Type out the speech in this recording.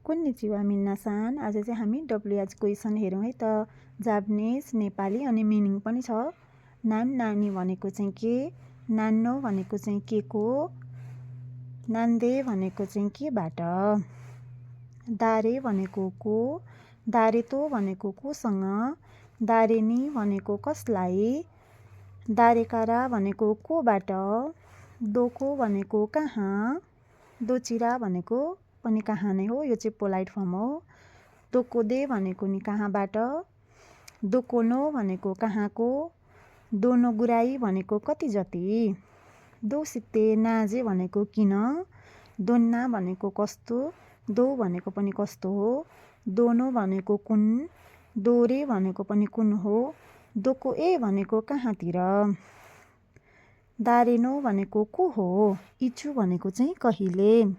कोन्निचिवा मिन्नासान। आज चाहिँ हामी WH क्वेसन हेरौँ है त। जापानिज, नेपाली अनि मिनिङ पनि छ। नान नानी भनेको चाहिँ के, नान्नो भनेको चाहिँ के को, नान्दे भनेको चाहिँ केबाट, दारे भनेको को, दारेतो भनेको कोसँग, दारेनी भनेको कसलाई, दारेकारा भनेको कोबाट, दोको भनेको कहाँ, दोचिरा भनेको पनि कहाँ नै हो, यो चाहिँ पोलाइट फर्म हो। दोकोदे भनेको नि कहाँबाट, दोकोनो भनेको कहाँको, दोनोगुराई भनेको कति जति, दोसिते नाजे भनेको किन, दोन्ना भनेको कस्तो, दो भनेको पनि कस्तो हो, दोनो भनेको कुन, दोरे भनेको पनि कुन हो, दोको ए भनेको कहाँतिर, दारेनो भनेको को हो, इचु भनेको चाहिँ कहिले।